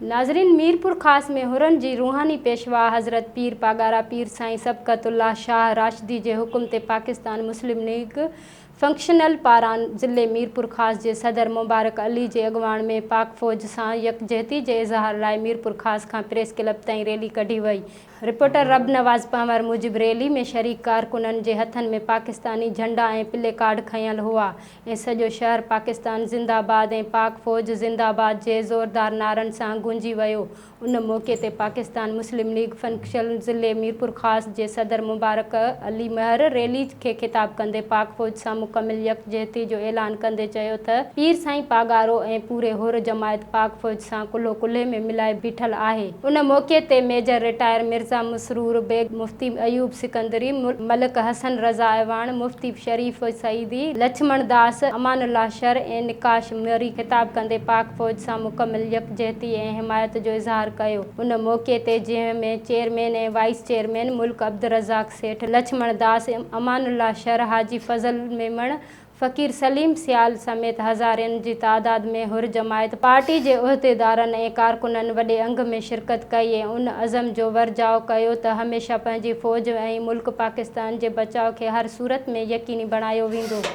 ناظرين ميرپورخاص ۾ حرن جي روحاني پيشوا حضرت پير پاڳارا پير سائين صبغت الله شاهه راشدي جي حڪم تي پاڪستان مسلم ليگ فنڪشنل پاران ضلعي ميرپورخاص جي صدر مبارڪ علي جي اڳواڻ ۾ پاڪ فوج سان يڪجهتي جي اظهار لاء ميرپورخاص کان پريس ڪلب تائين ريلي ڪڍي وئي. رپورٽر ربنواز پنهور موجب ريلي ۾ شريڪ ڪارڪنن جي هٿن ۾ پاڪستاني جهنڊا ۽ پلي ڪارڊ کنيل هئا ۽ سڄو شهر پاڪستان زنده باد ۽ پاڪ فوج زنده باد جي زوردار نعرن سان گونجي ويو. ان موقعي تي پاڪستان مسلم ليگ فنڪشل ضلعي ميرپورخاص جي صدر مبارڪ علي مهر ريلي کي خطاب ڪندي پاڪ فوج سان مڪمل يڪجهتي جو اعلان ڪندي چيو ته پير سائين پاڳارو ۽ پوري حر جماعت پاڪ فوج سان ڪلهو ڪلهي ۾ ملائي بيٺل آهي. ان موقعي تي ميجر رٽائر مرزا مسرور بيگ، مفتي ايوب سڪندري، ملڪ حسن رضا اعواڻ، مفتي شريف سعيدي، لڇمڻ داس، امان الله شر ۽ نقاش مري خطاب ڪندي پاڪ فوج سان مڪمل يڪجهتي ۽ حمايت جو اظهار ڪيو. ان موقعي تي جنهن ۾ chairman ۽ vice chairman Malik Abdulrazzaq Seth, Lachhman Das, Aman Ullah Shar, Haji Fazal Memon, Faqir Saleem Sial سميت هزارين جي تعداد ۾ حر جماعت پارٽي جي عهديدارن ۽ ڪارڪنن وڏي انگ ۾ شرڪت ڪئي ۽ ان عزم جو ورجاء ڪيو ته هميشه پنهنجي فوج ۽ ملڪ پاڪستان جي بچاء کي هر صورت ۾ يقيني بڻايو ويندو.